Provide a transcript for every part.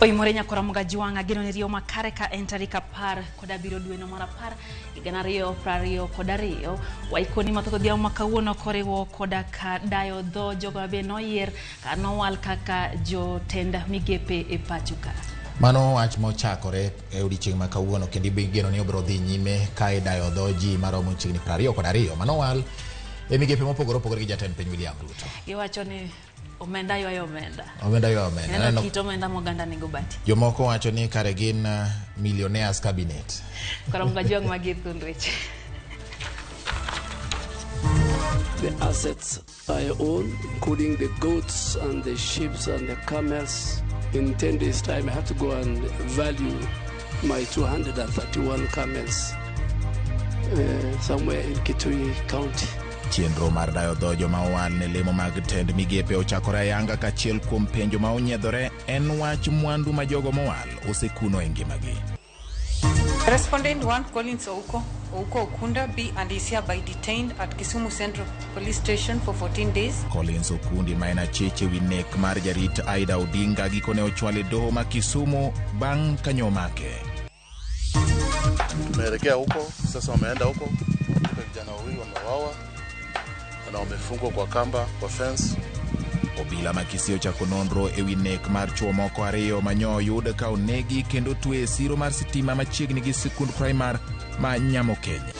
Oimore nyakora Mugajwang' ageno ni riyo makare ka en tarik 17 dweno mar 10 2022. Waikoni mathoth odhiambo ma kawuono koriwo koda ka dayo dho jogo mabe noyier ka nowal kaka jotend migepe e pacho ka. Mano wach mochakore e odiechieng' ma kawuono kendo igeno ni obiro dhi nyime ka idayo dho ji maromo chiegni 22 manowal e migepe mopogore opogore gi jatend piny William Ruto. Giwacho ni omenda ywayo omenda. Omenda ywayo omenda. Neno kit omenda ma oganda nigo bati. Jomoko wacho ni kare gin millionaires cabinet. Koro Mugajwang' magi e thuond weche. The assets I own, including the goats and the sheep and the camels, in 10 days' time I have to go and value my 231 camels somewhere in Kitui County. Chenro mar dayo dho joma owal ne lemo mag tend migepe ochakore ayanga ka achiel kuom penjo ma onyiedhore en wach mwandu ma jogo mowal osekuno e ngimagi. Respondent 1 Collins Ouko, Ouko Okunda be and is hereby detained at Kisumu Central Police Station for 14 days. Collins Okundi ma en achich ewi nek mar jarit Aida Odinga gikone ochwal e doho ma Kisumu bang' ka nyomake. Tumeelekea huko sasa, wameenda huko, vijana wawili wamewawa na wamefungwa kwa kamba kwa fence. Obila ma Kisii ochako nonro ewi nek mar chuo moko ariyo manyo oyud ka onegi kendo twe e siro mar sitima machiegni gi sikund primar ma Nyamokenye.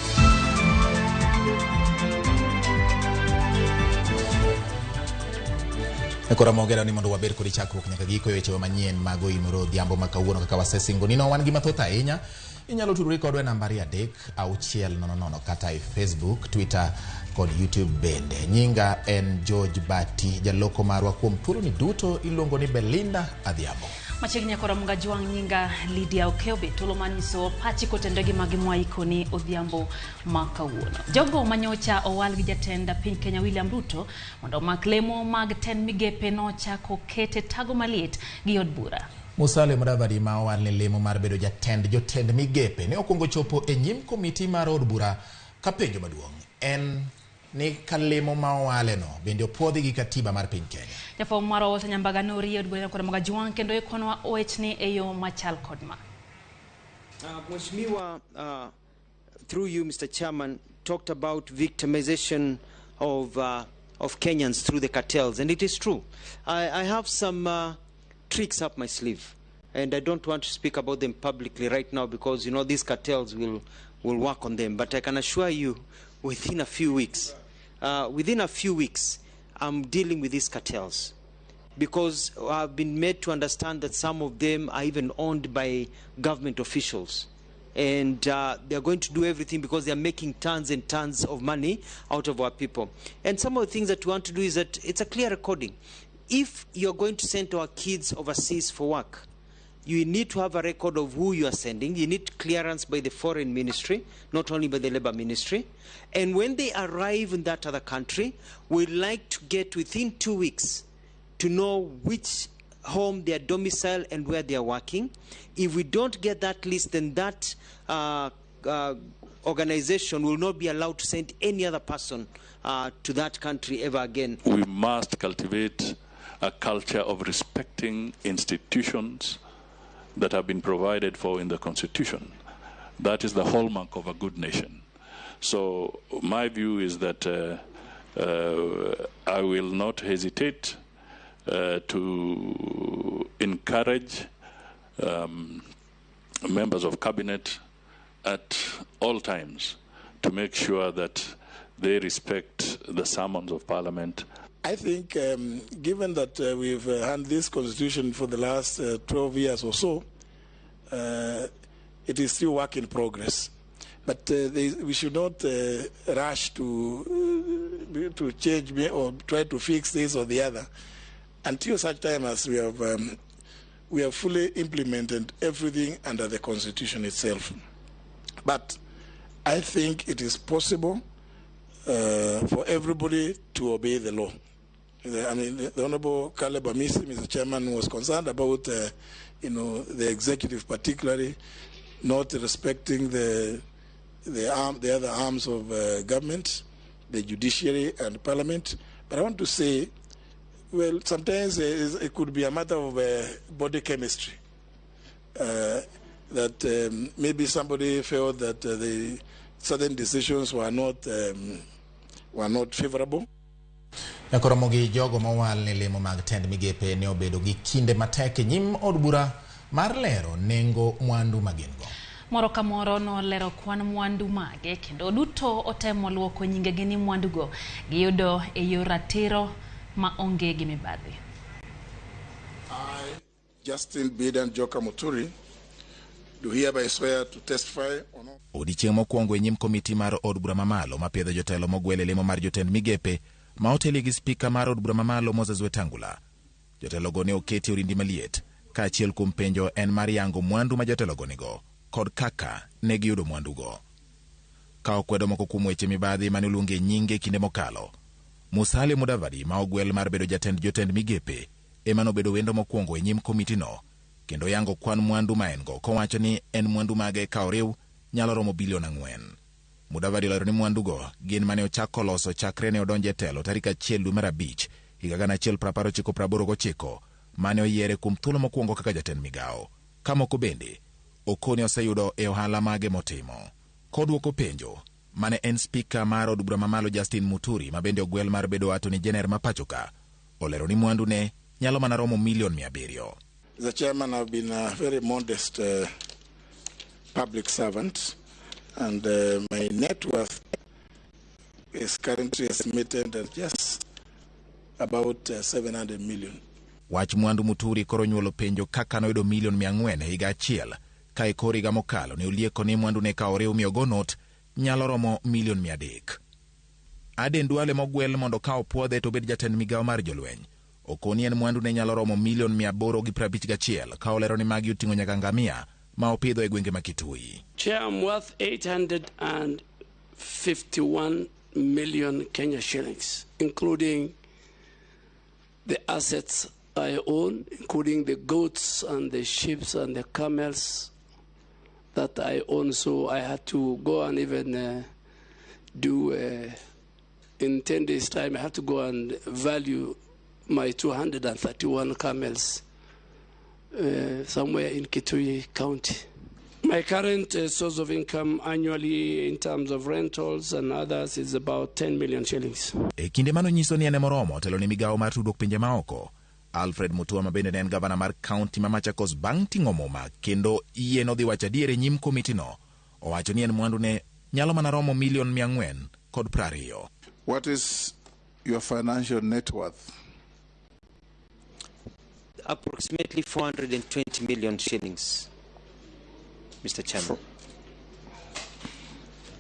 Koro mogero ni mondo wabed kod chakruok nyaka giko e wechewa manyien mag Oimore Odhiambo ma kawuono kaka wasesingo ni no wan gi mathoth ahinya. Inyalo tudori kodwa e nambari 3 6 0 0 kata e Facebook, Twitter kod YouTube bende. Nyinga en George Bati, jaloko marwa kuom thuoloni duto iluongo ni Belinda Adhiambo. Machiegni nyakora Mugajwang' nyinga Lydia Okeobe thuolo mar nyiso pachi kotende gi magi mwaikoni odhiambo ma kawuono. Jogo manyocha owal gi jatend piny Kenya William Ruto mondo omak lemo mag tend migepe nochako kete tago maliet gi od bura. Musalia Mudavadi ma owal ne lemo mar bedo jatend jotend migepe ne okwongo chopo e nyim komiti mar od bura ka penjo maduong' en ni ka lemo ma owaleno bende opuodhi gi katiba mar piny Kenya. Jafwambo marwa Walter Nyambaga norie od bura nyakora Mugajwang' kendo ikonwa wechni e yo machal kod ma. Mheshimiwa, through you, Mr. Chairman, talked about victimization of Kenyans through the cartels, and it is true. I have some tricks up my sleeve, and I don't want to speak about them publicly right now because, you know, these cartels will work on them. But I can assure you, within a few weeks, I'm dealing with these cartels, because I've been made to understand that some of them are even owned by government officials. And they're going to do everything because they're making tons and tons of money out of our people. And some of the things that we want to do is that it's a clear recording. If you're going to send our kids overseas for work, you need to have a record of who you are sending. You need clearance by the foreign ministry, not only by the labor ministry. And when they arrive in that other country, we'd like to get within 2 weeks to know which home they are domiciled and where they are working. If we don't get that list, then that organization will not be allowed to send any other person to that country ever again. We must cultivate a culture of respecting institutions that have been provided for in the Constitution. That is the hallmark of a good nation. So my view is that I will not hesitate to encourage members of cabinet at all times to make sure that they respect the summons of parliament. I think given that we've had this constitution for the last 12 years or so, it is still work in progress. But we should not rush to change or try to fix this or the other until such time as we have fully implemented everything under the constitution itself. But I think it is possible for everybody to obey the law. I mean, the Honorable Caleb Amisi, Mr. Chairman, was concerned about, the executive particularly not respecting the other arms of government, the judiciary and parliament. But I want to say, well, sometimes it could be a matter of body chemistry. That maybe somebody felt that the certain decisions were not favorable. Nyakoromo gi jogo mowal ne lemo mag tend migepe ne obedo gi kinde matek e nyim od bura mar lero nengo mwandu ma gin go. Moro ka moro nolero kwan mwandu mage kendo duto otemo luoko nyingegi ni mwandugo giyudo e yor ratiro ma onge gi mibadhi. I, Justin Bidan Joka Muturi, do hereby swear to testify on Odiechieng' mokwongo e nyim komiti mar od bura mamalo mapiedho jotelo mogwel e lemo mar jotend migepe ma oteli gi spika mar od bura mamalo Moses Wetangula. Jotelogo ne oketi orindi maliet ka achiel kuom penjo en mar yango mwandu ma jotelogo nigo kod kaka ne giyudo mwandugo. Ka okwedo moko kuom weche mibadhi mane oluonge nyinge kinde mokalo, Musalia Mudavadi ma ogwel mar bedo jatend jotend migepe ema nobedo wendo mokwongo e nyim komitino kendo yango kwan mwandu ma en go kowacho ni en mwandu mage ka oriw nyalo romo bilion 4. Mudavadi olero ni mwandugo gin mane ochako loso chakre ne odonjo e telo tarik 1 dwe mar 5 higa 1989 mane oyiere kuom thuolo mokwongo kaka jatend migawo. Ka moko bende okoni oseyudo e ohala mage motimo. Kodwoko penjo mane en spika mar od bura mamalo Justin Muturi ma bende ogwel mar bedo Attorney General ma pachoka olero ni mwandu ne nyalo mana romo milion 700. The chairman, have been a very modest public servant, and my net worth is currently estimated at just about 700 million. Wach mwandu Muturi koro nyuolo penjo kaka noyudo milion 400 e higa achiel ka e kor higa mokalo ne olieko ni mwandu ne ka oriw mi ogo not nyalo romo milion 300. Aden Duale mogwel mondo ka opuodhe to obed jatend migawo mar jolweny okoni en mwandu ne nyalo romo milion 851 ka olero ni magi oting'o nyaka ngamia ma opidho e gwenge ma Kitui. Chair, I'm worth 851 million Kenya shillings, including the assets I own, including the goats and the sheep and the camels that I own. So I had to go and even do, in 10 days' time, I had to go and value my 231 camels somewhere in Kitui County. My current source of income annually in terms of rentals and others is about 10 million shillings. E kinde mano nyiso ni en moromo telo ne migawo mar tudruok pinje maoko. Alfred Mutua ma bende ne en gavana mar kaunti ma Machakos bang' ting'o muma kendo yie nodhi wacho adier e nyim komitino owacho ni en mwandu ne nyalo mana romo milion 420. What is your financial net worth? Approximately 420 million shillings, Mr. Chairman.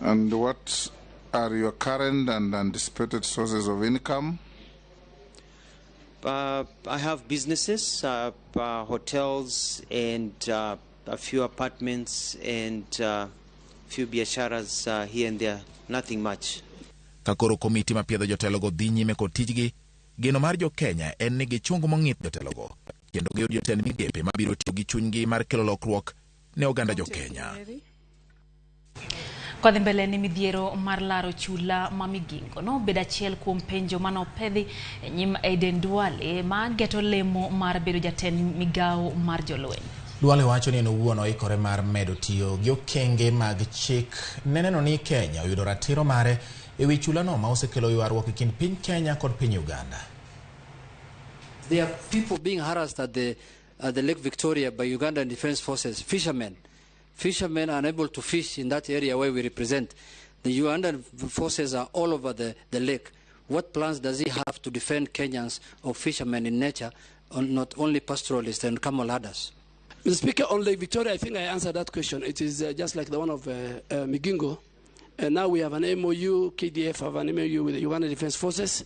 And what are your current and anticipated sources of income? I have businesses, hotels, and a few apartments, and a few biasharas here and there. Nothing much. Ka koro komiti mapiedho jotelogo dhi nyime kod tijgi, geno mar jo Kenya en ni gichung mong'ith jotelogo kendo giyud jotend migepe mabiro tiyo gi chunygi mar kelo lokruok ne oganda jo Kenya. Kodhi mbele ni midhiero mar laro chula ma Migingo nobedo achiel kuom penjo manopedhi e nyim Aden Duale ma geto lemo mar bedo jatend migawo mar jolweny. Duale wacho ni en owuon oikore mar medo tiyo gi okenge mag chik ne neno ni Kenya oyudo ratiro mare e wi chulano ma osekelo ywaruok e kind piny Kenya kod piny Uganda. There are people being harassed at the Lake Victoria by Ugandan Defense Forces, fishermen. Fishermen are unable to fish in that area where we represent. The Ugandan forces are all over the lake. What plans does he have to defend Kenyans or fishermen in nature, not only pastoralists and camel herders? Mr. Speaker, on Lake Victoria, I think I answered that question. It is just like the one of Migingo. And now we have an MOU, KDF have an MOU with the Uganda Defense Forces,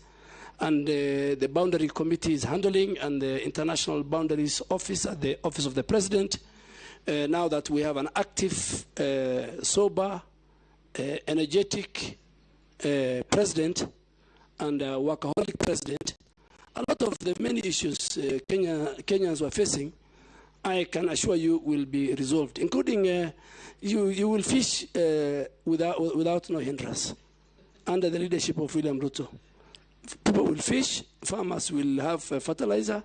and the Boundary Committee is handling, and the International Boundaries Office at the Office of the President. Now that we have an active, sober, energetic president and a workaholic president, a lot of the many issues Kenyans were facing, I can assure you will be resolved, including you will fish without no hindrance under the leadership of William Ruto. People will fish, farmers will have fertilizer,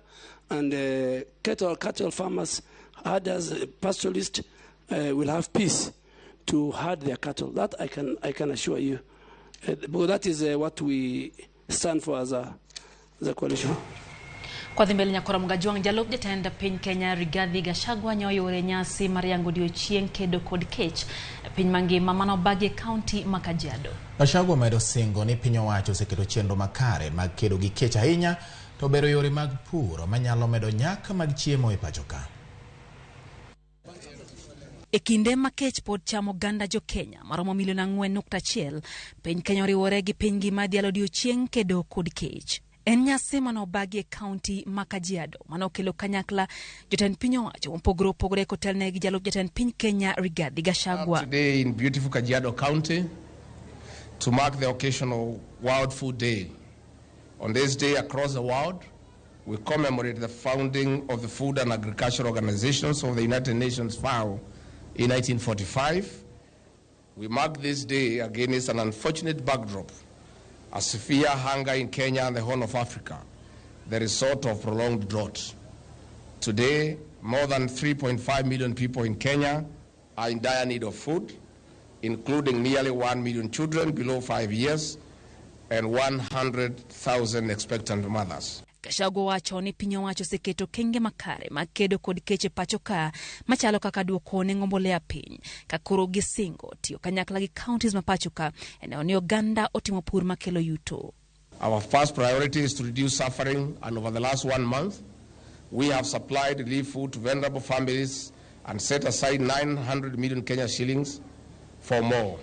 and cattle farmers Herders, pastoralists will have peace to herd their cattle. That I can assure you. Because that is what we stand for as a coalition. Kwa dhi mbele nyakora Mgajwang' jalup jatend piny Kenya Rigathi Gachagua nyoyore nyasi mar yango odiochieng' kedo kod kech e piny mangima manobagi e kaunti ma Kajiado. Gachagua omedo singo ni piny owacho oseketo chenro makare mag kedo gi kech ahinya to bero yore mag pur manyalo medo nyak mag chiemo e pacho ka. E kinde ma kech pod chamo oganda jo Kenya maromo milion 4.1, piny Kenya oriwore gi piny ngima dhialo odiochieng' kedo kod kech. En nyasi manobagi e kaunti ma Kajiado manokelo kanyakla jotend piny owacho mopogore opogore kotelne gi jalup jatend piny Kenya Rigathi Gachagua. Today in beautiful Kajiado County to mark the occasion of World Food Day. On this day across the world, we commemorate the founding of the Food and Agricultural Organizations of the United Nations, FAO, in 1945. We mark this day against an unfortunate backdrop, a severe hunger in Kenya and the Horn of Africa, the result of prolonged drought. Today, more than 3.5 million people in Kenya are in dire need of food, including nearly 1 million children below 5 years and 100,000 expectant mothers. Gachagua wacho ni piny owacho oseketo kenge makare mag kedo kod kech e pacho ka machalo kaka duoko nengo mbolea piny, ka koro gisingo tiyo kanyakla gi counties ma pacho ka e neno ni oganda otimo pur makelo yuto. Our first priority is to reduce suffering, and over the last 1 month, we have supplied relief food to vulnerable families and set aside 900 million Kenya shillings for more.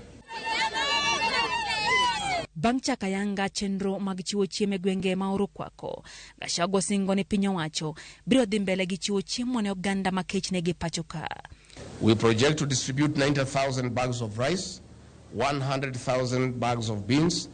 Bang' chako ayanga chenro mag chiwo chiemo e gwenge ma oro kwako, Gachagua singo ni piny owacho biro dhi mbele gi chiwo chiemo ne oganda ma kech negi pacho ka. We project to distribute 90,000 bags of rice, 100,000 bags of beans,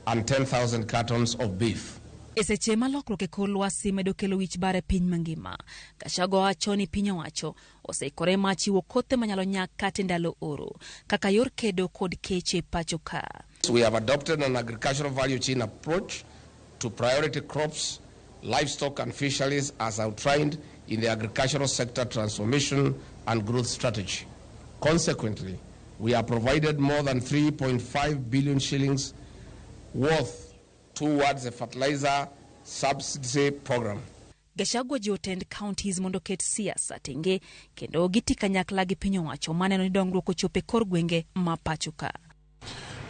and 10,000 cartons of beef. E seche ma lokruok e kor lwasi medo kelo wich bar e piny mangima, Gachagua wacho ni piny owacho oseikore mar chiwo kothe manyalo nyak kata e ndalo oro kaka yor kedo kod kech e pacho ka. We have adopted an agricultural value chain approach to priority crops, livestock and fisheries as outlined in the agricultural sector transformation and growth strategy. Consequently, we have provided more than 3.5 billion shillings worth towards the fertilizer subsidy program. Gachagua jiwo tend counties mondo oket siasa tenge kendo giti kanyakla gi piny owacho maneno ni dongruok ochopo e kor gwenge ma pacho ka.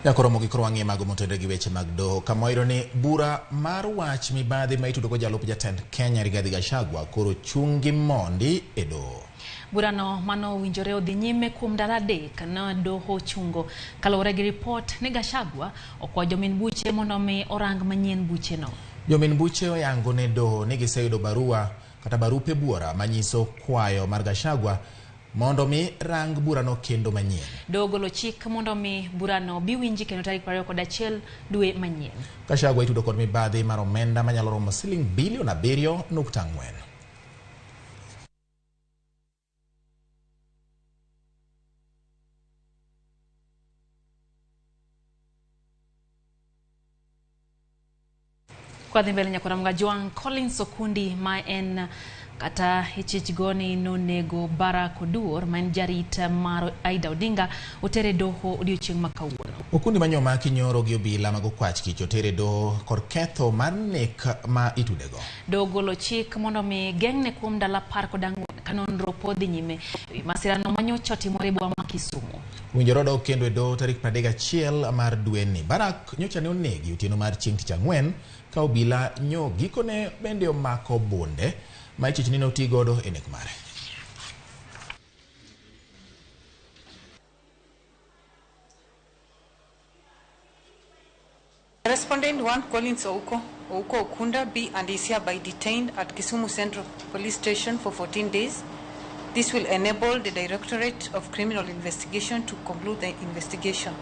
Nyakoromo gi koro wang'e mago motenore gi weche mag doho kama ni bura mar wach mibadhi ma itudo go jalup jatend Kenya Rigathi Gachagua koro chungi mondi e doho. Burano mano owinjore odhi nyime kuom ndalo 3 na doho chungo kaluwore gi ripot ni Gachagua okwayo jomin buche mondo mi orang manyien bucheno. Jomin buche oyango ne doho ni giseyudo barua kata barupe buora manyiso kwayo mar Gachagua mondo mi rang burano kendo manyien. Doho golo chik mondo mi burano bi winji kendo tarik 21 dwe manyien. Gachagua itudo kod mibadhi mar omenda manyalo romo siling bilion 7.4. Kwa dhi mbele nyakora Mgajwang' Collins Okundi ma en kata ichich goni nonego Barack Oduor ma en jarit mar Aida Odinga otere doho odiochieng' ma kawuono. Okundi manyo omaki nyoro gi obila mag okwach kich otere doho kod ketho mar nek ma itudego. Doho golo chik mondo mi geng'ne kuom ndalo 14 ka nonro pod dhi nyime ewi masirano manyocha otimore e boma ma Kisumu. Winjore odok kendo e doho tarik 31 mar dweni. Barack nyocha ne onegi otieno mar chieng' tich ang'wen ka obila nyo gikone bende omako bunde ma ichich ni noti godo e nek mare. Respondent 1 Collins Ouko Okunda be and is hereby detained at Kisumu Central Police Station for 14 days. This will enable the Directorate of Criminal Investigation to conclude the investigation.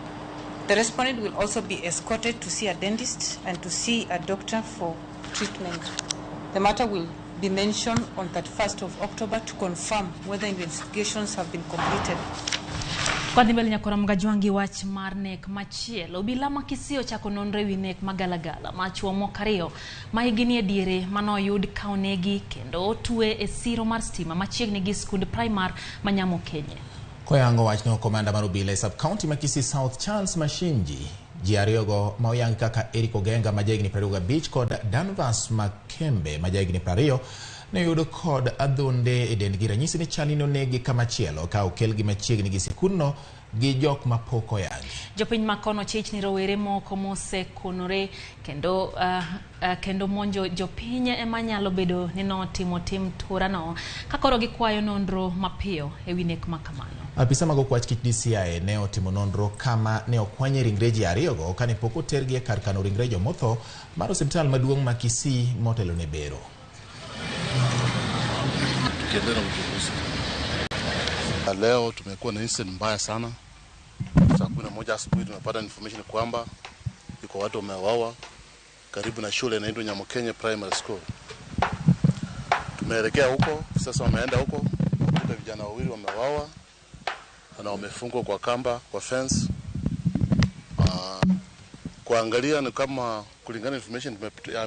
The respondent will also be escorted to see a dentist and to see a doctor for treatment. The matter will be mentioned on 31st of October to confirm whether investigations have been completed. Kwadhi mbele nyakora Mgajwangi wach mar nek machielo. Obila ma Kisii ochako nonro ewi nek magalagala ma chuo moko ariyo ma higni nie diere manoyud ka onegi kendo otwe e siro mar stima machiegni gi skund primar ma Nyamokenye. Koyango wachno, komanda mar obila e sub-county ma Kisii South Charles Mashinji, ji ariyogo ma oyang kaka Eric Ogenga ma jahigni 25 kod Danvas Makembe ma jahigni 20 ne oyud kod adhonde e dendgi, ranyisi ni chalni noneggi kamachielo ka okelgi machiegni gi sikundno gi jok mapok oyangi. Jopiny makono chich ni rowere moko mosekonore kendo monjo jopiny ema nyalo bedo ni notimo tim turano ka koro gikwayo nonro mapiyo ewi nek makamano. Apisa mag okwach kich DCI ne otimo nonro kama ne okwanye ringre ji ariyogo kane pok otergi e kar kano ringre jomotho mar osiptal maduong' ma Kisii motelo ne bero. Tukiendelea na uchunguzi. Leo tumekuwa na incident mbaya sana. Saa 11 asubuhi tumepata information kwamba iko watu wameuawa karibu na shule inaitwa Nyamokenye Primary School. Tumeelekea huko, sasa wameenda huko, kuta vijana wawili wameuawa na wamefungwa kwa kamba, kwa fence. Kuangalia ni kama kulingana information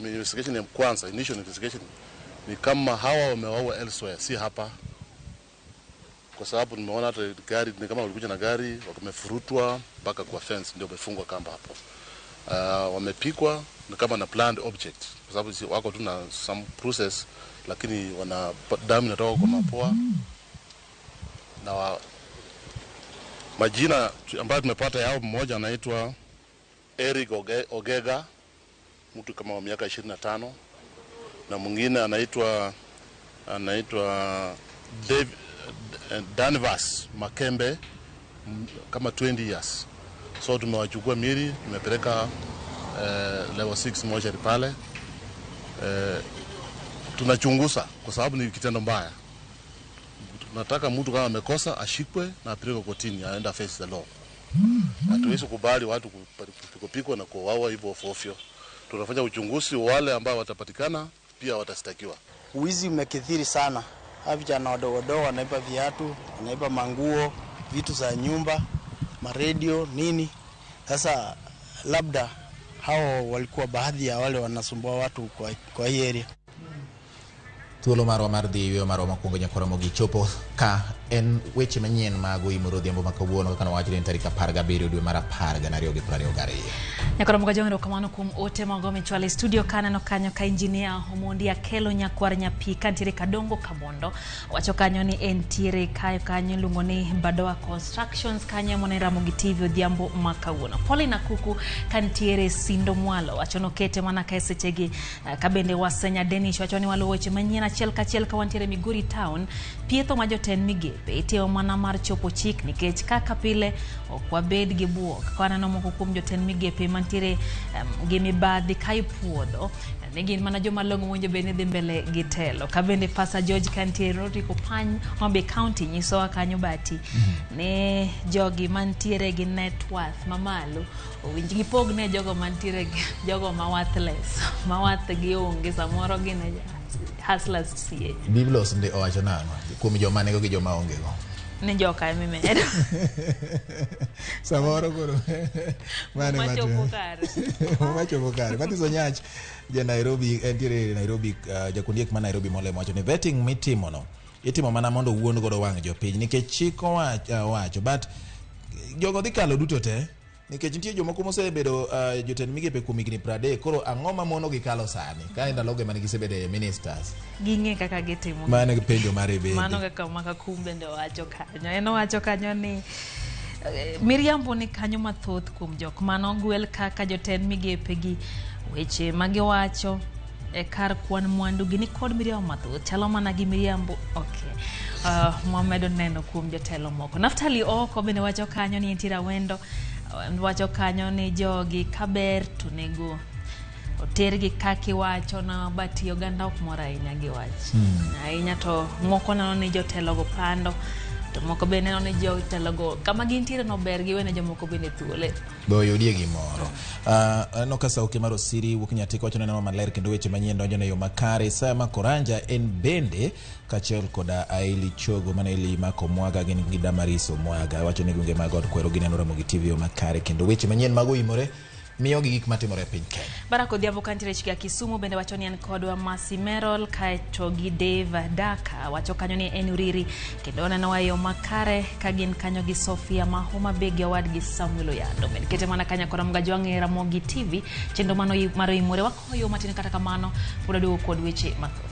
investigation ya kwanza, initial investigation ni kama hawa wameuawa elsewhere, si hapa. Kwa sababu nimeona hata gari ni kama walikuja na gari wamefurutwa mpaka kwa fence, ndio wamefungwa kamba hapo. Wamepikwa ni kama na planned object, kwa sababu wako tu na some process, lakini wana damu inatoka kwa mapua na majina ambayo tumepata yao, mmoja anaitwa Eric Ogega, mtu kama wa miaka 25, na mwingine anaitwa Danvas Makembe, kama 20 years. So tumewachukua miili, tumepeleka level 6 mortuary pale. Tunachunguza kwa sababu ni kitendo mbaya. Tunataka mtu kama amekosa ashikwe na apelekwe kotini, aenda face the law. Hatuwezi kubali watu kupikwa na kuuawa hivyo ofyo. Tunafanya uchunguzi, wale ambao watapatikana pia watastakiwa. Wizi umekithiri sana. Vijana wadogo wadogo wanaiba viatu, wanaiba manguo, vitu za nyumba, maredio, nini. Sasa labda hao walikuwa baadhi ya wale wanasumbua watu kwa hii area. Thuolo marwa mar dhi yweyo marwa mokwongo nyakora mogik chopo ka en weche manyien mag Oimoro Odhiambo ma kawuono kaka nowachni en tarik 17 dwe mar 10 2022. Nyakora Mgajong, erokamano kuom ote mago michwalo e studio. Kaneno kanyo ka injinia Omondi Akelo nyakwar nyapi kantiere Kadongo Kabondo wacho kanyo ni entiere kayo kanyo iluongo ni Badoa Constructions kanyo mone Ramogi TV Odhiambo ma kawuono. Paulina Kuku kantiere Sindo Mwalo wacho nokete mana ka sechegi. Kabende Wasenya Denish wacho ni waluwo weche manyien achiel kachiel ka wantiere Migori Town. Pietho ma jotend migepe itimo mana mar chopo chik nikech kaka pile ok wabed gi buok. Ka waneno moko kuom jotend migepe mantiere gi mibadhi ka ipuodho ne gin mana joma long'o mowinjo bed ni dhi mbele gi telo. Ka bende Pastor George kantiere Rodrick Opany Homa County nyisowa kanyo bati ne jogi mantiere gi net worth mamalo owinj gipog ne jogo mantiere gi jogo ma worthless, ma worth gi onge, samoro gin hustlers sie. Biblos nde owacho nang'o kuom joma nigo gi joma onge go? Ni joka emimedo. Samoro koro mane Machopo kare. Machopo kare. Mathiso Onyach ja Nairobi, entiere Nairobi, jakundiek ma Nairobi molemo wacho ni vetting mitimono itimo mana mondo wuond godo wang' jopiny nikech chik owacho, but jogo dhi kalo duto te nikech nitie jomoko mosebedo jotend migepe kuom higni 30, koro ang'o ma mono gi kalo sani ka e ndalogo ema ne gisebedo ministers? Ging'e kaka gitimo. Mano e penjo mare bende. Mano kaka Makakum bende owacho kanyo. En owacho kanyo ni miriambo ni kanyo mathoth kuom jok manogwel kaka jotend migepe gi weche magiwacho e kar kwan mwandu gi ni kod miriambo mathoth chalo mana gi miriambo. Okay. Mwamedo neno kuom jotelo moko. Naftali Oko bende wacho kanyo ni entiere Awendo, wacho kanyo ni jogi kaber to nego otergi kaka iwacho na bati oganda ok mor ahinya gi wach. Ahinya to moko neno ni jotelo go pando To moko be neno ni jotelogo kama gintiere no ber giwene jomoko bende thuolo. Be oyudie gimoro. Aneno ka Sauke mar Osiri wuok Nyatiko wacho neno maler kendo weche manyien donjo ne yo makare. Isaya Makoranja en bende kaachiel koda Aili Chogo mane Eli Mako Mwaga gin gi Damaris Omwaga wacho ni gwenge mag od Kwero gineno Ramogi TV yo makare kendo weche manyien mag oimore miyogi gik matimore e piny Kenya. Barack Odhiambo kantiere chike ya Kisumu bende wacho ni en kodwa Masi Merol kaeto gi Dave Daka wacho kanyo ni en Uriri kendo oneno yo makare ka gin kanyo gi Sofia ma Homa Bay gi owadgi Samuel Oyando. Bende kete mana kanyo kod Ramogi Ajwang' Ramogi TV chenro mano mar oimore wakoyo matin kata kamano pod waduogo kod weche mathoth.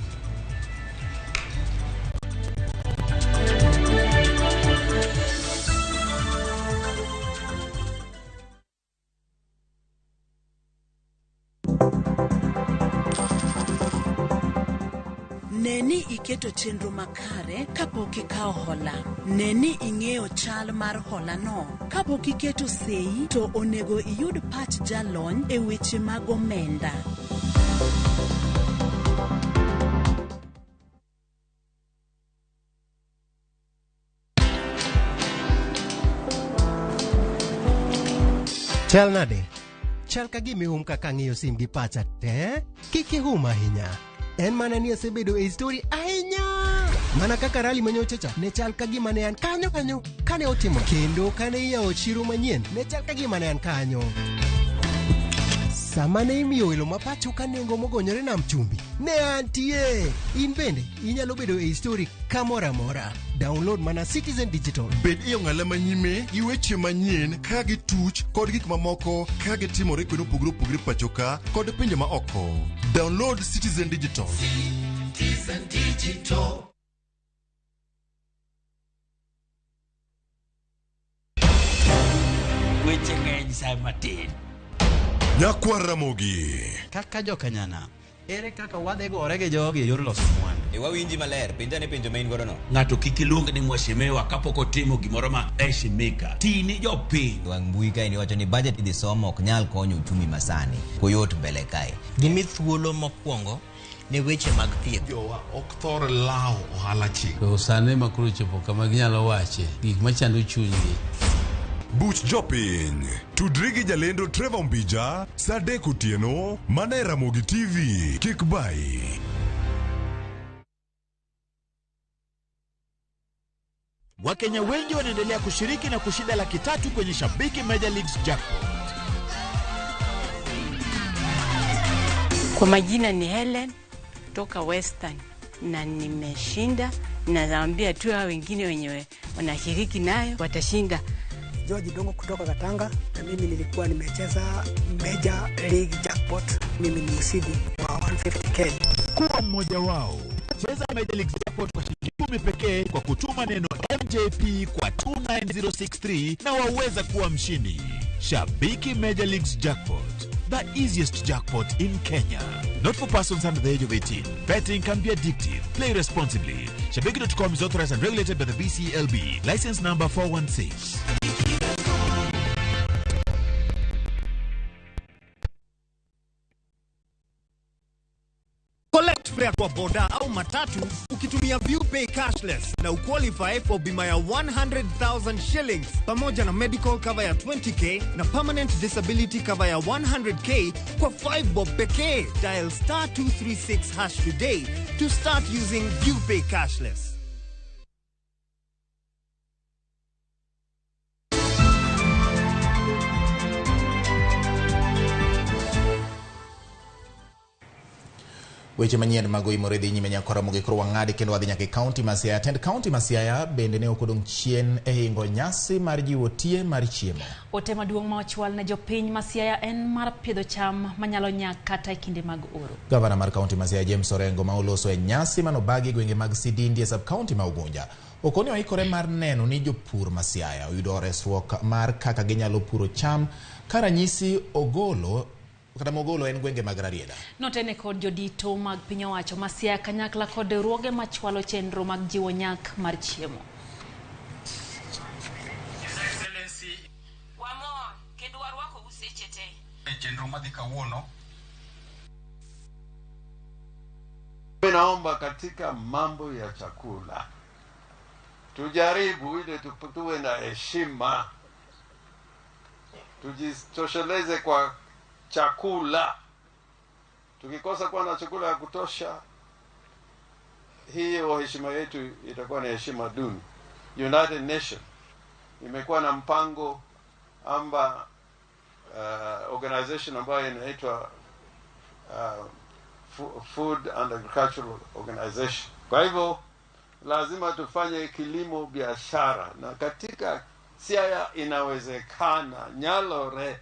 Ne ni iketo chenro makare kapok ikawo hola. Ne ni ing'eyo chal mar holano. Kapok iketo sei to onego iyud pach jalony e weche mag omenda. Chal nade? Chal ka gima ihum kaka ang'iyo sim gi pacha te? Kik ihum ahinya. En mana ni asebedo e story ahinya. Mana kaka rally manyocha cha ne chal ka gima ne an kanyo kanyo kane otimo kendo kane iyawo chiro manyien ne chal ka gima ne an kanyo. Sama ne imiyo welo ma pacho ka nengo mogonyore nam chumbi ne antie. In bende inyalo bedo e story kamoro amora. Download mana Citizen Digital. Bed e ong'ala manyime gi weche manyien ka gituch kod gik mamoko ka gitimore kuonde mopogore opogore pacho ka kod pinje ma oko. Download Citizen Digital. Citizen Digital. Weche ng'eny sa matin. Nyakwar Ramogi. Kaka jokanyana, ere kaka wadhi gore gi jogi e yor loso mwandu? E wawinji maler, penja ne penjo ma in godo no. Ng'ato kik iluong ni mheshimiwa kapok otimo gimoro ma heshimika. Ti ni jopiny. Wang' mbui kae ni wacho ni budget idhi somo ok nyal konyo uchumi masani. Koyot mbele kae. Gimi thuolo mokwongo ne weche mag thieth. Jowa ok thor lawo ohala chik. To sani ma koro chopo kama ginyalo wache gik machando chunygi. Buch jopiny. Tudri gi jalendo Trevor Mbija saa 3 otieno mana e Ramogi TV. Kik bai. Wakenya wengi wanaendelea kushiriki na kushinda 300,000 kwenye Shabiki Major Leagues Jackpot. Kwa majina ni Helen kutoka Western na nimeshinda, na naambia tu hao wengine wenyewe wanashiriki nayo watashinda. George Dongo kutoka Katanga, na mimi nilikuwa nimecheza Major League Jackpot. Mimi ni mshindi wa 150k. Kuwa mmoja wao. Cheza Major League Jackpot kwa shilingi 10 pekee kwa kutuma neno MJP kwa 29063 na waweza kuwa mshindi. Shabiki Major Leagues Jackpot, the easiest jackpot in Kenya. Not for persons under the age of 18. Betting can be addictive. Play responsibly. Shabiki.com is authorized and regulated by the BCLB. License number 416. Collect fare kwa boda au matatu ukitumia ViewPay cashless na uqualify for bima ya 100,000 shillings pamoja na medical cover ya 20k na permanent disability cover ya 100k kwa 5 bob pekee. Dial star 236 hash today to start using ViewPay cashless. Weche manyien mag oimore dhi nyime nyaka Ramogi koro wang'adi kendo wadhi nyaka e kaunti ma Siaya. Tend kaunti ma Siaya bende ne ok odong' chien e hingo nyasi mar jiwo tie mar chiemo. Ote maduong' ma ochwal ne jopiny ma Siaya en mar pidho cham manyalo nyak kata e kinde mag oro. Gavana mar kaunti ma Siaya James Orengo ma oloso e nyasi manobagi e gwenge mag Sidindi e sub-kaunti ma Ugunja okoni oikore mar neno ni jopur ma Siaya oyudo resruok mar kaka ginyalo puro cham ka ranyisi ogolo kata mogolo en gwenge mag Rarieda. Notene kod jodito mag piny owacho ma Siaya kanyakla kod riwruoge machwalo chenro mag jiwo nyak mar chiemo. Wamor kendo warwako seche te. Chenro madhi kawuono. Naomba katika mambo ya chakula Tujaribu ile tuwe na heshima, tujitosheleze kwa chakula. Tukikosa kuwa na chakula ya kutosha, hiyo heshima yetu itakuwa ni heshima duni. United Nations imekuwa na mpango amba organization ambayo inaitwa Food and Agricultural Organization. Kwa hivyo lazima tufanye kilimo biashara, na katika Siaya inawezekana. Nyalore.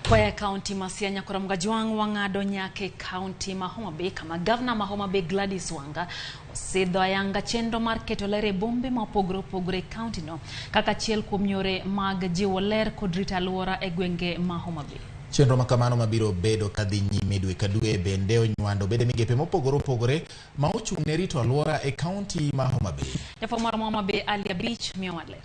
Kwaya kaunti ma Siaya Nyakoramoga Jwang' wang'ado nyaka e kaunti ma Homa Bay kama gavana ma Homa Bay Gladys Wanga osidho ayanga chenro mar keto ler e bombe ma opogore opogore e kaunti no kaka achiel kuom yore mag jiwo ler kod rito alwora e gwenge ma Homa Bay. Chenro makamano mabiro bedo kadhi nyime dwe ka dwe bende onywando bede migepe mopogore opogore ma ochung' ne rito alwora e kaunti ma Homa Bay. Jafwambo mar Homa Bay Ali Abich miyowa ler.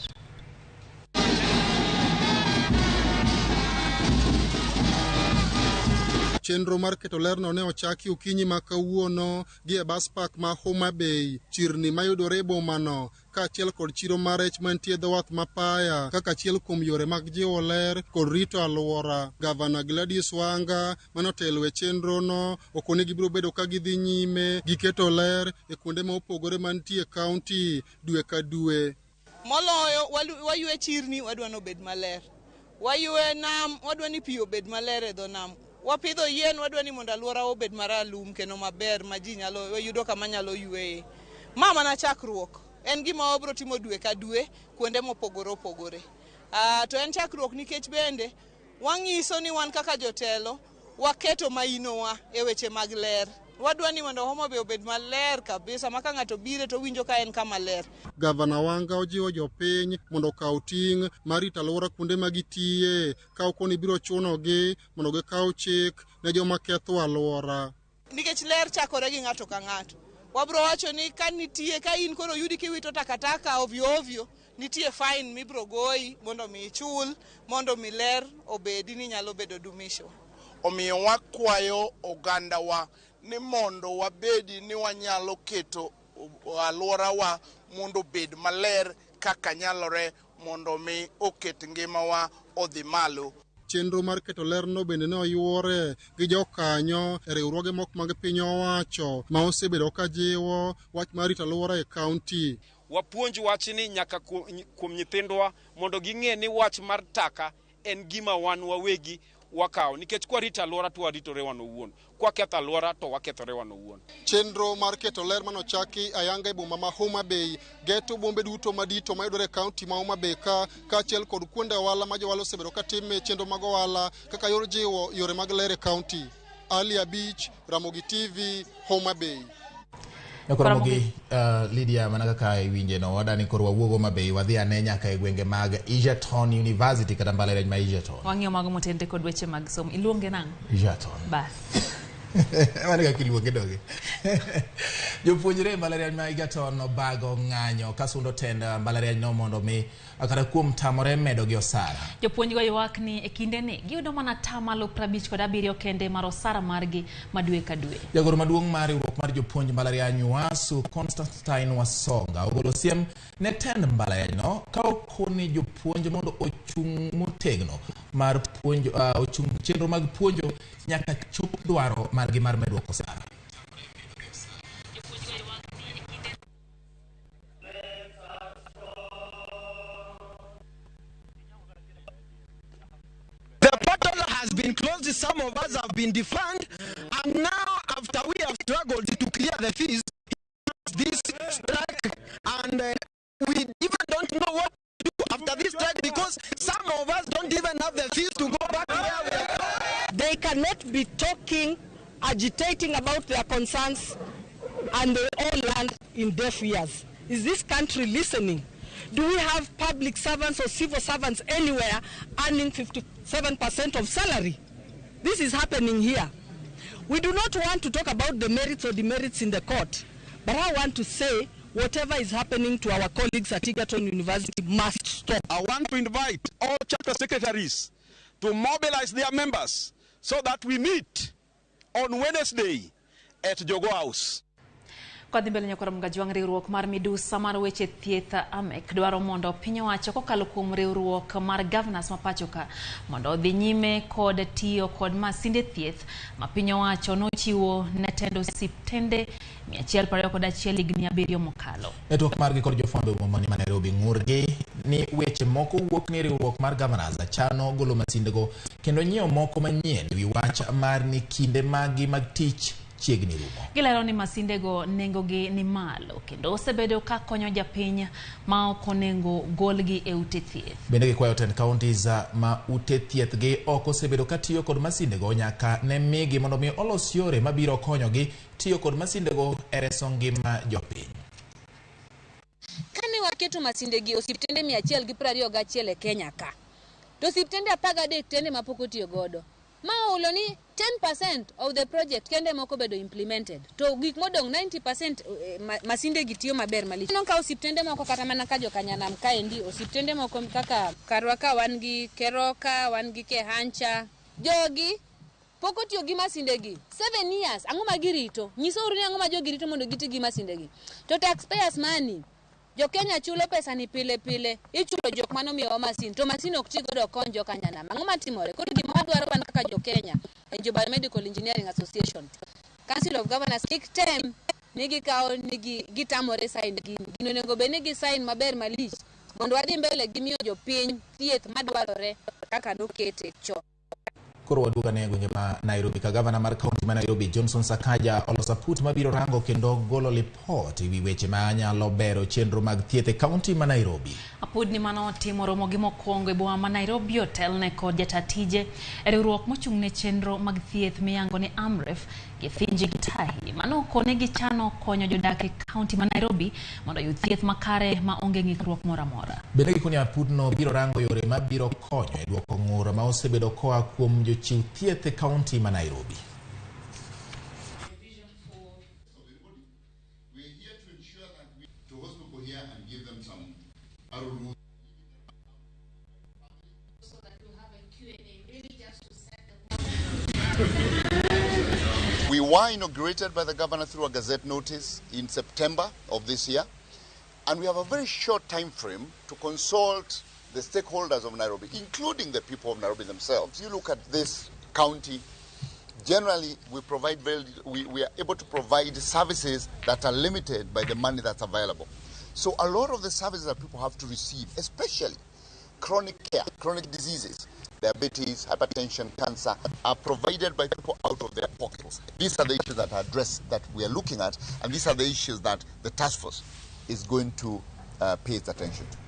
Chenro mar keto lerno ne ochaki okinyi ma kawuono gi e bus park ma Homa Bay, chirni mayudore e bomano, kaachiel kod chiro mar rech mantie e dho wath ma Paya kaka achiel kuom yore mag jiwo ler kod rito alwora. Gavana Gladys Wanga manotelo e chenrono okone gibiro bedo ka gidhi nyime gi keto ler e kuonde ma opogore mantie e kaunti dwe ka dwe. Moloyo waywe chirni, wadwa ni obed maler. Waywe nam, wadwa ni pi obed maler e dho nam. Wapidho yien, wadwa ni mondo alwora obed maralum kendo maber ma ji nyalo yudo kama nyalo yweye. Ma mana chakruok, en gima wabro timo dwe ka dwe kuonde mopogore opogore. To en chakruok nikech bende wang'iso ni wan kaka jotelo waketo mainowa e weche mag ler. Wadwa ni mondo Homa Bay obed maler kabisa ma ka ng'ato bire to winjo ka en kama ler. Gavana Wanga ojiwo jopiny mondo okaw ting' mar rito alwora kuonde ma gitiye ka okoni biro chunogi mondo gikaw chik ne joma ketho alwora. Nikech ler chakore gi ng'ato ka ng'ato. Wabro wacho ni ka nitie ka in koro yudi kiwito takataka ovyo ovyo, nitie fine mibro goyi mondo mi ichul, mondo mi ler obedi ni nyalo bedo dumisho. Omiyo wakwayo ogandawa ni mondo wabedi ni wanyalo keto alworawa mondo obed maler kaka nyalore mondo mi oket ngimawa odhi malo. Chenro mar keto lerno bende ne oyuore gi jokanyo e riwruoge moko mag piny owacho ma osebedo ka jiwo wach mar rito alwora e kaunti. Wapuonj wachni nyaka kuom nyithindwa mondo ging'e ni wach mar taka en gima wan wawegi wakawo, nikech kwarito alwora to waritore wan owuon, kwaketho alwora to wakethore wan owuon. Chenro mar keto ler manochaki ayanga e boma ma Homa Bay geto bombe duto madito mayudore e kaunti ma Homa Bay ka kaachiel kod kuonde ohala ma johala osebedo ka time chenro mag ohala kaka yor jiwo yore mag ler e kaunti. Ali Abich, Ramogi TV, Homa Bay. Nyakoramogi, Lydia, mana kaka iwinje no wadani koro wawuogo Homa Bay wadhi ane nyaka e gwenge mag Egerton University kata mbalariany ma Egerton. Wang'iyo mago motenore kod weche mag somo. Iluonge nang'o? Egerton. Bas. Mano kaka iluonge doge. Jopuonjre e mbalariany ma Egerton obago ng'anyo kasundo tend mbalariany no mondo mi kata kuom tamore medo gi osara. Jopuonjgo ywak ni e kindeni giyudo mana 57% kende mar osara margi ma dwe ka dwe. Jagoro maduong' mar riwruok mar jopuonj mbalariany UASU Constantine Wasonga ogolo siem ne tend mbalariany no ka okone jopuonj mondo ochung' motegno mar puonjo ochung' chenro mag puonjo nyaka chop dwaro margi mar medruok osara. The portal has been closed, some of us have been defunded, and now after we have struggled to clear the fees, this strike, and we even don't know what to do after this strike because some of us don't even have the fees to go back where we are. They cannot be talking, agitating about their concerns, and they all land in deaf ears. Is this country listening? Do we have public servants or civil servants anywhere earning 57% of salary? This is happening here. We do not want to talk about the merits or demerits in the court, but I want to say whatever is happening to our colleagues at Egerton University must stop. I want to invite all chapter secretaries to mobilize their members so that we meet on Wednesday at Jogo House. Kadhi mbele nyakwara Mgajwang', riwruok mar midusa mar weche thieth AMEC dwaro mondo piny owacho kokalo kuom riwruok mar governors ma pacho ka mondo odhi nyime kod tiyo kod masinde thieth ma piny owacho nochiwo ne tend osiptende 121 higni 7 mokalo. E twak margi kod jofwambo e boma ma Nairobi, ng'urgi ni weche moko wuok ni riwruok mar governors chano golo masindego kendo nyiewo moko manyien ewi wach mar ni kinde maggi mag tich chiegni rumo. Gilero ni masindego nengogi ni malo kendo osebedo ka konyo japiny ma ok onego golgi e ute thieth. Bende gikwayo tend counties ma ute thieth gi ok osebedo ka tiyo kod masindego nyaka ne migi mondo mi olos yore mabiro konyogi tiyo kod masindego e reso ngima jopiny. Kane waketo masindegi osiptende 121 e Kenya ka, to osiptende 13 tende mapok otiyo godo. Ma ohulo ni 10% of the project kende moko bedo implemented, to gik modong' 90% masinde gi tiyo maber malich. Ineno ka osiptende moko kata mana ka jokanyanam kaendi, osiptende moko kaka karwa ka wan gi Keroka, wan gi Kehancha, jogi pok otiyo gi masinde gi 7 years. Ang'o ma girito? Nyisouru ni ang'o ma jogi rito mondo giti gi masinde gi. To taxpayers money, jo Kenya chulo pesa ni pile pile, ichulo jok manomiyowa masin, to masin ok ti godo kony jokanyanam. Ang'o matimore? Koro gima wadwaro wan kaka jo Kenya, e jo Biomedical Engineering Association, Council of Governors kik tem ni gikawo ni gitamore sign gini. Gino onego bed ni gi sign maber malich mondo wadhi mbele gi miyo jopiny thieth madwarore kaka nokete chon. Koro waduogo ane e gwenge ma Nairobi ka gavana mar kaunti ma Nairobi Johnson Sakaja oloso aput mabiro rango kendo golo lipot ewi weche ma nyalo bero chenro mag thieth e kaunti ma Nairobi. Apudni manotimo romo gi mokwongo e boma ma Nairobi otelne kod jata tije e riwruok mochung' ne chenro mag thieth miyango ni AMREF Githinji Gitahi mano okone gichano konyo jodak e kaunti ma Nairobi mondo oyud thieth makare ma onge ng'ikruok moro amora. Bende gikoni apudno biro rango yore mabiro konyo e duoko ng'ur ma osebedo koa kuom jochiw thieth e kaunti ma Nairobi. We were inaugurated by the governor through a gazette notice in September of this year, and we have a very short time frame to consult the stakeholders of Nairobi, including the people of Nairobi themselves. You look at this county, generally we provide we are able to provide services that are limited by the money that's available. So a lot of the services that people have to receive, especially chronic care, chronic diseases, diabetes, hypertension, cancer, are provided by people out of their pockets. These are the issues that are addressed, that we are looking at, and these are the issues that the task force is going to pay its attention to.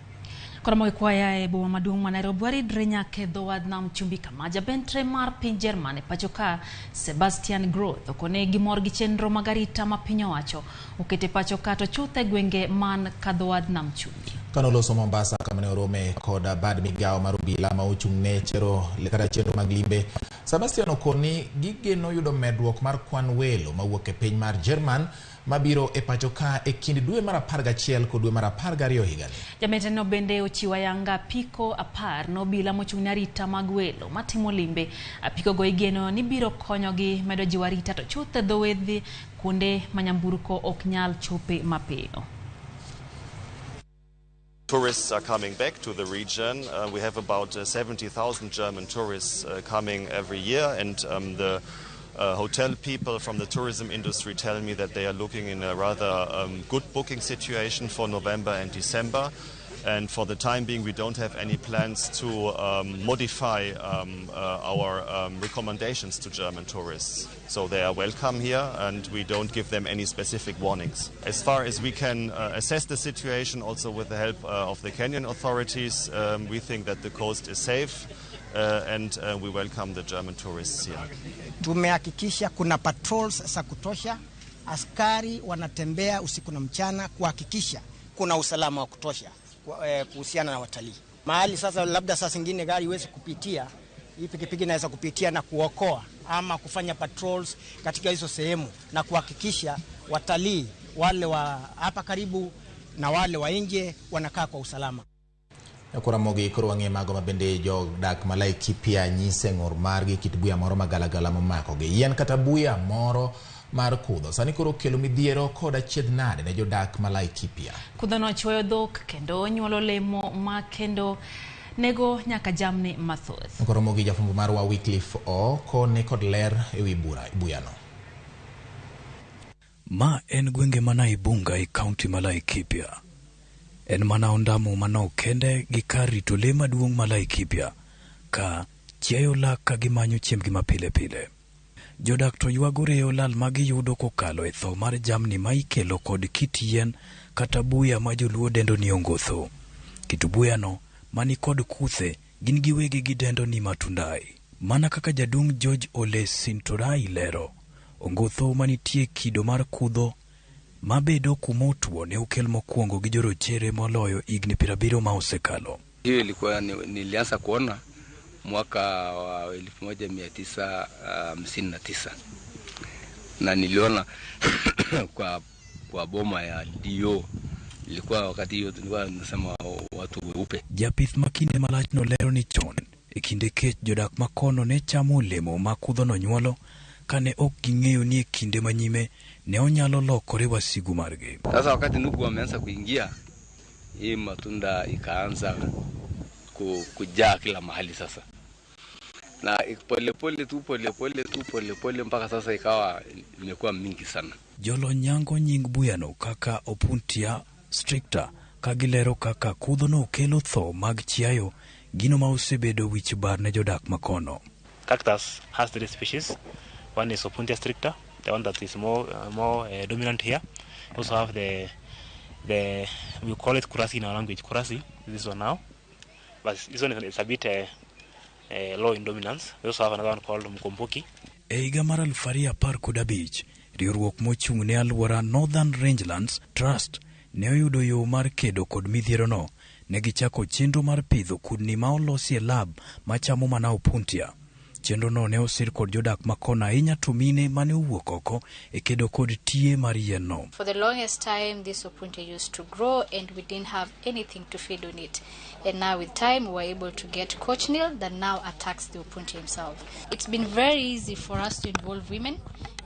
Koro gikwaya e boma maduong' ma Nairobi waridre nyaka e dho wadh nam chumbi kama jabentre mar piny Jerman e pacho ka Sebastian Groth okone gimor gi chenro mag arita ma piny owacho okete pacho ka to chuth e gwenge man ka dho wadh nam chumbi. Kanoloso Mombasa kama ne orome kod bad migawo mar obila ma ochung' ne chero kata chenro mag limbe, Sebastian okoni gigeno yudo medruok mar kwan welo mawuok e piny mar Jerman mabiro e pacho ka e kind dwe mar 11 kod dwe mar 12 higani. Jameteno bende ochiwo ayanga apiko 10 nobila mochung' ne arita mag welo matimo limbe. Apiko go igeno ni biro konyogi medo jiwo arita to chuth e dho wedhe kuonde ma nyamburko ok nyal chope mapiyo. Tourists are coming back to the region. We have about 70,000 German tourists coming every year, and the hotel people from the tourism industry tell me that they are looking in a rather good booking situation for November and December. And for the time being, we don't have any plans to modify our recommendations to German tourists. So they are welcome here, and we don't give them any specific warnings. As far as we can assess the situation, also with the help of the Kenyan authorities, we think that the coast is safe, and we welcome the German tourists here. Tumehakikisha kuna patrols za kutosha, askari wanatembea usiku na mchana kuhakikisha kuna usalama wa kutosha kuhusiana na watalii. Mahali sasa labda saa zingine gari iwezi kupitia, hii pikipiki inaweza kupitia na kuokoa ama kufanya patrols katika hizo sehemu na kuhakikisha watalii wale wa hapa karibu na wale wa nje wanakaa kwa usalama. Koro mogi koro wang'e mago mabende jodak ma Laikipia nyise ng'ur margi kit buya moro magalagala momako gi yien kata buya moro mar kudho sani koro kelo midhiero kod achiedh nade ne jodak ma Laikipia. Kudhono chwoyo dhok kendo nyuolo lemo ma kendo nego nyaka jamni mathoth. Koromo gi jafwambo marwa Wycliffe Ooko ni kod ler ewi buyano. Ma en gwenge ma Naibunga e kaunti ma Laikipia. En mana ondamo manok kende gi kar rito le maduong' ma Laikipia ka chiayo lak ka gimanyo chiembgi ma pile pile. Jodak to ywago reyo lal ma giyudo kokalo e tho mar jamni ma ikelo kod kit yien kata buya ma joluo dendo ni ongotho. Kit buyano mani kod kuthe gin giwegi gidendo ni matundai. Mana kaka jaduong' George Ole Sintorai lero, ongotho manitie kido mar kudho mabedo kumotwo ne okel mokwongo gi jorochere moloyo higni 70 ma osekalo. Hiyo ilikuwa nilianza kuona mwaka wa 1959 na niliona kwa boma ya Dio. Ilikuwa wakati hiyo tulikuwa tunasema watu weupe. Japith ma kinde malach no lero ni chon e kinde kech jodak makono ne chamo olemo ma kudhono nyuolo kane ok ging'eyo ni e kinde manyime ne onyalo lokore wasigu margi. Sasa wakati ndugu wameanza kuingia, hii matunda ikaanza kujaa kila mahali sasa. Na pole pole tu mpaka sasa ikawa imekuwa mingi sana. Jolo nyango nying buyano kaka Opuntia stricta ka gilero kaka kudhono kelo tho mag chiayo, gino ma osebedo wich bar ne jodak makono. Cactus has three species. One is Opuntia stricta, the one that is more dominant here. Also have the we call it kurasi in our language. Kurasi, this one now, but this one is a bit low in dominance. We also have another one called Mkomboki. E higa mar 2015, riwruok mochung' ne alwora Northern Rangelands Trust ne oyudo yo mar kedo kod midhierono. Ne gichako chenro mar pidho kudni ma olosi e lab machamo mana Opuntia. Chenrono ne osir kod jodak makono ahinya to mine mane owuok oko e kedo kod tie mar yien no. For the longest time, this Opuntia used to grow and we didn't have anything to feed on it. And now with time, we were able to get cochineal that now attacks the Opuntia himself. It's been very easy for us to involve women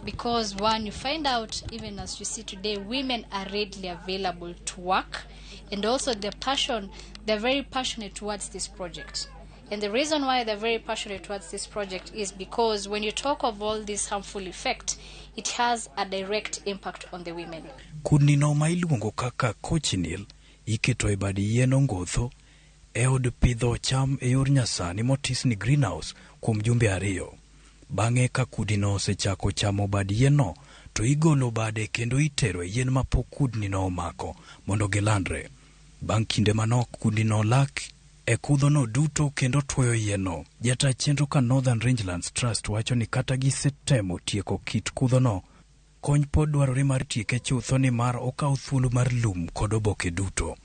because, one, you find out, even as you see today, women are readily available to work, and also their passion, they're very passionate towards this project. And the reason why they're very passionate towards this project is because when you talk of all this harmful effect, it has a direct impact on the women. Kudni no ma iluongo kaka cochineal iketo e bad yien ongotho e od pidho cham e yor nyasani motis ni greenhouse kuom jumbe 2. Bang'e ka kudni osechako chamo bad yien no, to igolo bade kendo itero e yien mapok kudni no omako mondo gilandre. Bang' kinde manok kudni no lak e kudhono duto kendo twoyo yienno. Jata chenro ka Northern Rangelands Trust wacho ni kata gisetemo tieko kit kudhono, kony pod dwarore mar tieke chutho nimar okawo thuolo mar lum kod oboke duto.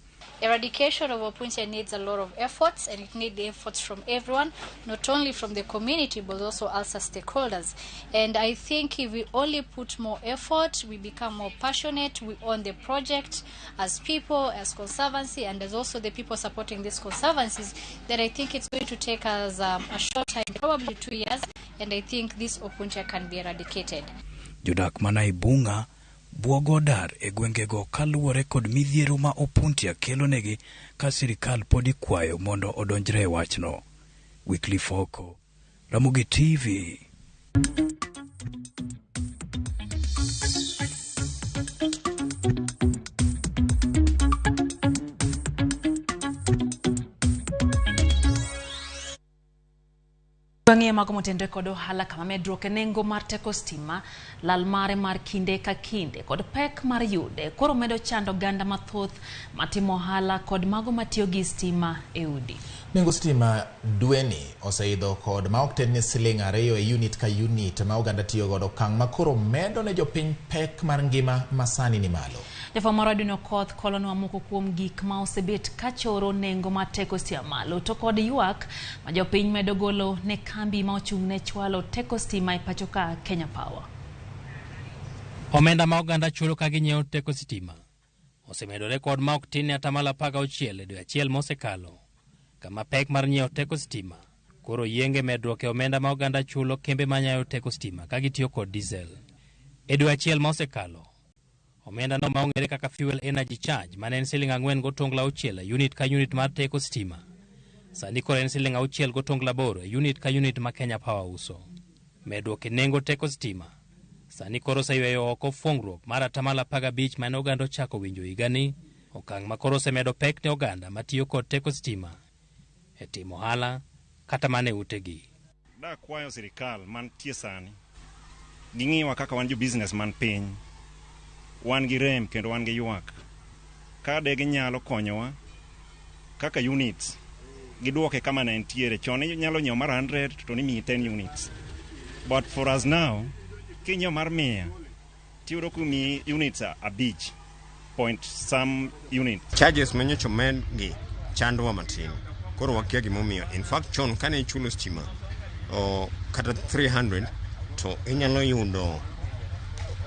Eradication of Opuntia needs a lot of efforts, and it needs the efforts from everyone, not only from the community but also us as stakeholders. And I think if we only put more effort, we become more passionate, we own the project as people, as conservancy, and as also the people supporting these conservancies, then I think it's going to take us a short time, probably 2 years, and I think this Opuntia can be eradicated. Jodak mana Ibunga buogo dar e gwengego kaluwore kod midhiero ma Opuntia kelonegi ka sirikal pod ikwayo mondo odonjre e wachno. Wycliffe Oko, Ramogi TV. Bang'e mago motenore kod ohala kama medruok e nengo mar teko stima, lal mare mar kinde ka kinde kod pek mar yude koro medo chando oganda mathoth matimo ohala kod mago matiyo gi stima e udi. Nengo stima dweni oseidho kod ma ok tin ni siling 2 e unit ka unit ma oganda tiyo godo, okang' ma koro medo ne jopiny pek mar ngima masani ni malo. Jafwambo marwa Dino Koth kolonwa moko kuom gik ma osebet kachoro nengo mar teko stima malo to kod ywak ma jopiny medo golo ne kambi ma ochung' ne chwalo teko stima e pacho ka Kenya Power. Omenda ma oganda chulo ka ginyiewo teko sitima osemedore kod ma ok tin ne 16% e dwe achiel mosekalo, kama pek mar nyiewo teko sitima koro yienge medruok e omenda ma oganda chulo kembe manyayo teko sitima ka gitiyo kod diesel. E dwe achiel ma osekalo, omenda no ma ong'ere kaka fuel energy charge mane en siling 4.6 e unit ka unit mar teko stima, sani koro en siling 6.8 e unit ka unit ma Kenya Power uso. Medruok e nengo teko stima sani koro oseyweyo oko fungruok mar 15% mane oganda ochako winjo higani, okang' ma koro osemedo pek ne oganda matiyo kod teko stima e timo ohala kata mana e utegi. Dakwayo sirikal mantie sani ging'iwa kaka wan jo business man piny, wan gi rem kendo wan gi ywak. Ka de ginyalo konyowa kaka units, giduoke kama ne entiere chon. Inyalo nyiewo mar 100 to nimiyi 10 units, but for us now kinyiewo mar 100 tiyudo komiyi units 5 point some units. Charges manyocha omed gi chandowa matin, koro wakia gimomiyo. In fact chon kane ichulo stima kata 300 to inyalo yudo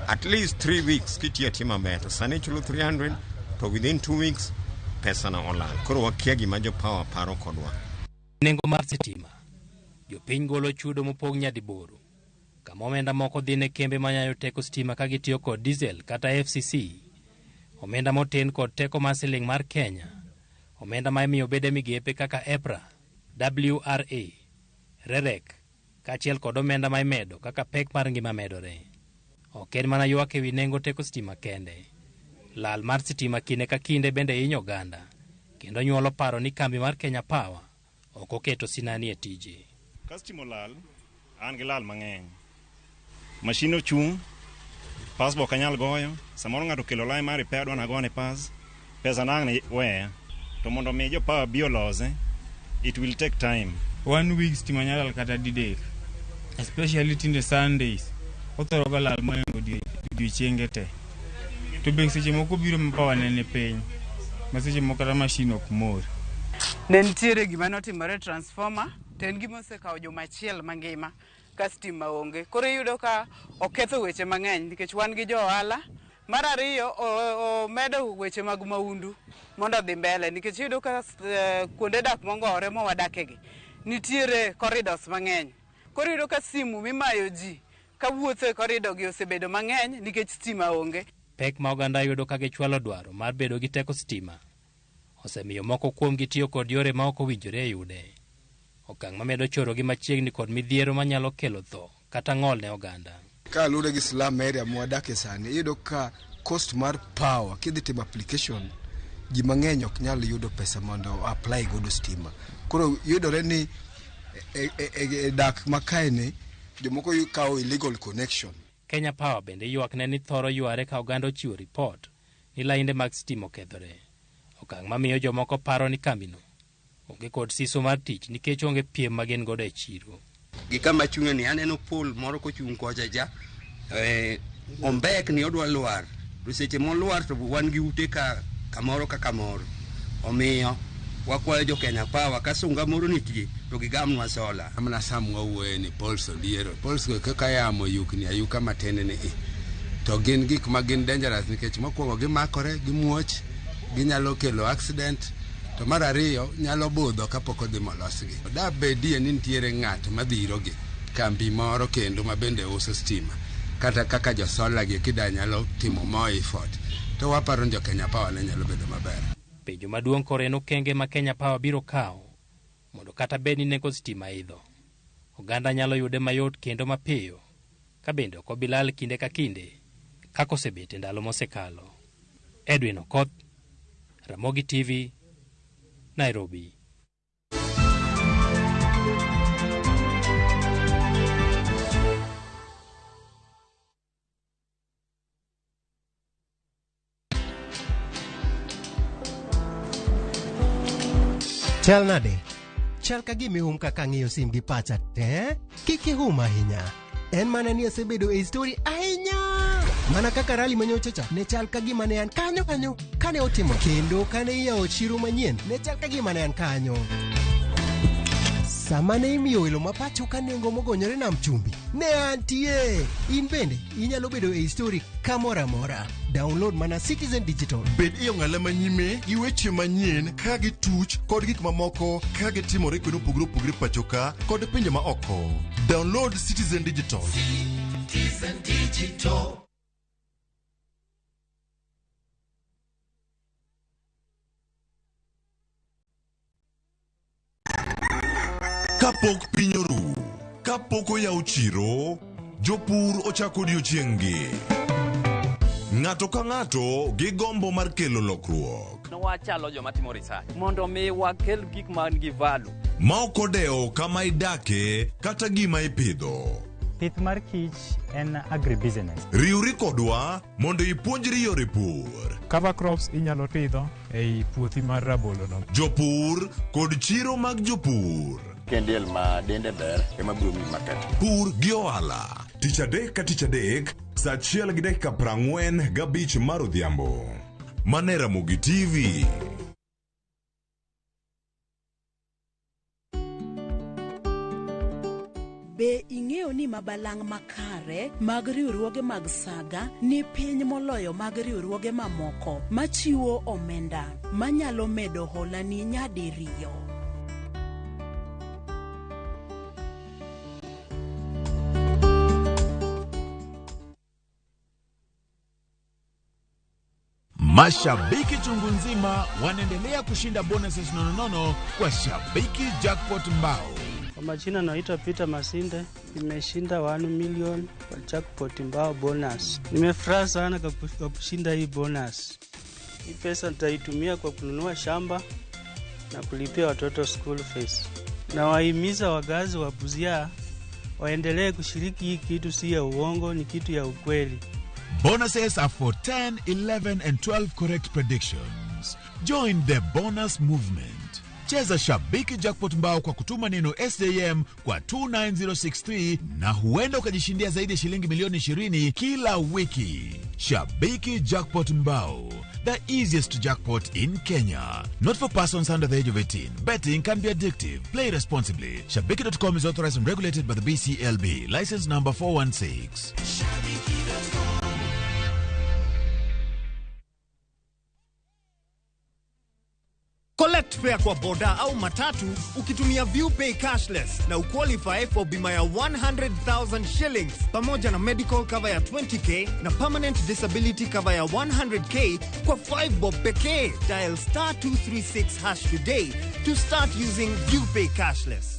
at least 3 weeks kitiyo atiya maber, to sani ichulo 300 to within 2 weeks pesa no olal. Koro wakia gima jo power paro kodwa. Nengo mar sitima, jopiny golo chudo mopog nyadiboro, kama omenda moko dhi ne kembe manyayo teko stima ka gitiyo kod diesel kata FCC, omenda moten kod teko mar siling mar Kenya, omenda ma imiyo bede migepe kaka EPRA, WRA, REREC, kaachiel kod omenda ma imedo kaka pek mar ngima medore. Ok en mana ywak ewi nengo teko stima kende. Lal mar sitima kinde ka kinde bende hinyo oganda, kendo nyuolo paro ni kambi mar Kenya Power ok oketo sinani e tije. Ka stima olal, an gi lal mang'eny. Mashin ochung', pas be ok anyal goyo. Samoro ng'ato okelo line mar repair dwa nagone pas, pesa na ang' ne weya. To mondo mi jo power bi olose, it will take time. 1 week stima nyalo lal kata didek, especially tinde Sundays othoro ga lal mohingo odiochienge te. To be seche moko biro ma power ne ni piny, ma seche moko kata machine ok mor. Ne nitiere gima notimore e transformer, to en gima osekawo juma achiel mangima ka stima onge. Koro iyudo ka oketho weche mang'eny nikech wan gi jo ohala. Mar ariyo, omedo weche mag maundu mondo odhi mbele nikech iyudo ka kuonde dak mongowore ma wadakegi nitiere corridors mang'eny. Koro iyudo ka simu mimayo ji kawuotho e corridor gi osebedo mang'eny nikech stima onge. Pek ma oganda yudo ka gichwalo dwaro mar bedo gi teko stima osemiyo moko kuomgi tiyo kod yore ma ok owinjore e yude. Okang' mamedo chorogi machiegni kod midhiero manyalo kelo tho kata ng'ol ne oganda. Kaluwore gi slum area mwadake sani, iyudo ka cost mar power kidhi timo application, ji mang'eny ok nyal yudo pesa mondo apply godo stima. Koro yudore ni e dak makae ni jomoko kawo illegal connection. Kenya Power bende ywak ne ni thoro yware ka oganda ochiwo ripot ni lainde mag stima okethore. Okang' mamiyo jomoko paro ni kambino onge kod siso mar tich nikech onge piem ma gin godo e chiro. Gi kama achung'e ni aneno pole moro kochung' kocha cha, ombek ni odwa lwar, to seche molwar to wan gi ute ka kamoro ka kamoro. Omiyo wakwayo jo Kenya Power ka sunga moro nitie to gigamnwa sola. Mana sama wawuoye ni poles oliero, poles go kaka yamo yukni ayuka matin ni i, to gin gik ma gin dangerous nikech mokwongo gimakore gimuoch, ginyalo kelo accident, to mar ariyo nyalo budho kapok odhi molosgi. Da bedie ni nitiere ng'at madhirogi, kambi moro kendo ma bende uso stima, kata kaka jo solar gi kida nyalo timo more effort, to waparo ni jo Kenya Power ne nyalo bedo maber. Penjo maduong' koro en okenge ma Kenya Power biro kawo mondo kata bed ni nengo stima idho, oganda nyalo yude mayot kendo mapiyo, ka bende ok obi lal kinde ka kinde kaka osebet e ndalo mosekalo. Edwin Okoth, Ramogi TV, Nairobi. Chal nade? Chal ka gima ihum kaka ang'iyo sim gi pacha te? Kik ihum ahinya. En mana ni asebedo e story ahinya. Mana kaka rally manyocha cha ne chal ka gima ne an kanyo kanyo kane otimo, kendo kane iyawo chiro manyien ne chal ka gima ne an kanyo. Sama ne imiyo welo ma pacho ka nengo mogonyore nam chumbi, ne antie. In bende inyalo bedo e story kamoro amora. Download mana Citizen Digital. Bed e ong'ala manyime gi weche manyien ka gituch kod gik mamoko ka gitimore kuonde mopogore opogore pacho ka kod pinje ma oko. Download Citizen Digital. Citizen Digital. Kapok piny oru, kapok oyaw chiro, jopur ochako odiochieng'-gi. Ng'ato ka ng'ato gi gombo mar kelo lokruok. Wachalo joma timo research mondo mi wakel gik man gi value. Ma ok odewo kama idake kata gima ipidho. Pith mar kich en agribusiness. Riwri kodwa mondo ipuonjri yore pur. Cover crops inyalo pidho ei puothi mar rabolo no. Jopur kod chiro mag jopur. Kendiel ma dende ber ema biro miyi market. Pur gi ohala. Tich adek ka tich adek, saa 1:45 mar odhiambo. Mane Ramogi TV. Be ing'eyo ni mabalang' makare mag riwruoge mag saga ni piny moloyo mag riwruoge mamoko machiwo omenda manyalo medo holani nyadiriyo? Mashabiki chungu nzima wanaendelea kushinda bonuses nononono kwa Shabiki Jackpot Mbao. Kwa majina naitwa Peter Masinde, nimeshinda 1 million kwa jackpot mbao bonus. Nimefurahi sana kwa kushinda hii bonus. Hii pesa nitaitumia kwa kununua shamba na kulipia watoto school fees. Nawahimiza wakazi wa Busia waendelee kushiriki hii kitu, si ya uongo, ni kitu ya ukweli. Bonuses are for 10, 11 and 12 correct predictions. Join the bonus movement. Cheza Shabiki Jackpot Mbao kwa kutuma neno SJM kwa 29063 na huenda ukajishindia zaidi ya shilingi milioni 20 kila wiki. Shabiki Jackpot Mbao, the easiest jackpot in Kenya. Not for persons under the age of 18. Betting can be addictive. Play responsibly. Shabiki.com is authorized and regulated by the BCLB. License number 416. Collect fare kwa boda au matatu ukitumia ViewPay cashless na uqualify for bima ya 100,000 shillings pamoja na medical cover ya 20k na permanent disability cover ya 100k kwa 5 bob pekee. Dial star 236 hash today to start using ViewPay cashless.